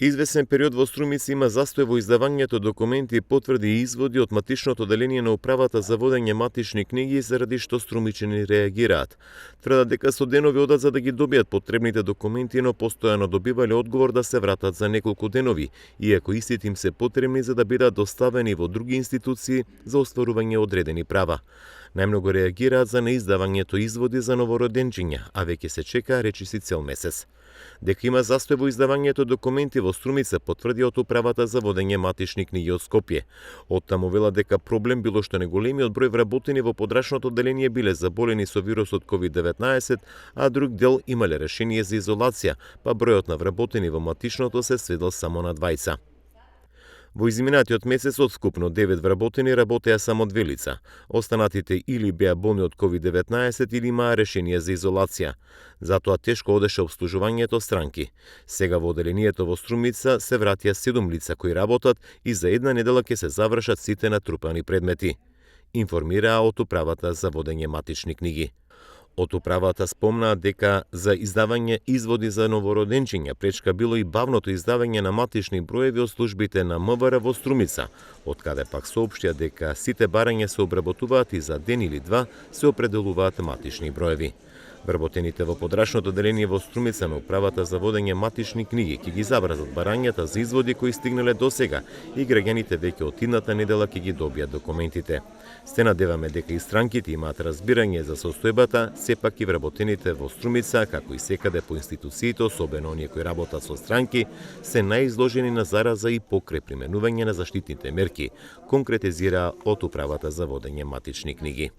Извесен период во Струмица има застој во издавањето документи и потврди и изводи од матичното одделение на управата за водење матични книги, заради што струмичани реагираат. Тврдат дека со денови одат за да ги добијат потребните документи, но постојано добивале одговор да се вратат за неколку денови, иако истите им се потребни за да бидат доставени во други институции за остварување одредени права. Најмногу реагираат за неиздавањето изводи за новороденчиња, а веќе се чека речиси цел месец. Дека има застој во издавањето документи во Струмица потврди од управата за водење матични книги од Скопје. Оттаму вела дека проблем било што неголемиот број вработени во подрачното одделение биле заболени со вирусот COVID-19, а друг дел имале решение за изолација, па бројот на вработени во матичното се сведел само на 20. Во изминатиот месец од вкупно 9 вработени работеа само 2 лица. Останатите или беа болни од COVID-19 или имаа решение за изолација. Затоа тешко одеше обслужувањето странки. Сега во одделението во Струмица се вратија 7 лица кои работат и за една недела ќе се завршат сите натрупани предмети. Информираа од управата за водење матични книги. Од управата спомнаа дека за издавање изводи за новороденчиња пречка било и бавното издавање на матични броеви од службите на МВР во Струмица, од каде пак соопштија дека сите барања се обработуваат и за ден или два се определуваат матични броеви. Вработените во подрачното одделение во Струмица на управата за водење матични книги ќе ги забразат барањата за изводи кои стигнале досега и граѓаните веќе од идната недела ќе ги добијат документите. Се надеваме дека и странките имаат разбирање за состојбата, сепак и вработените во Струмица, како и секаде по институциите, особено оние кои работат со странки, се најизложени на зараза и покрај применување на заштитните мерки, конкретизира од управата за водење матични книги.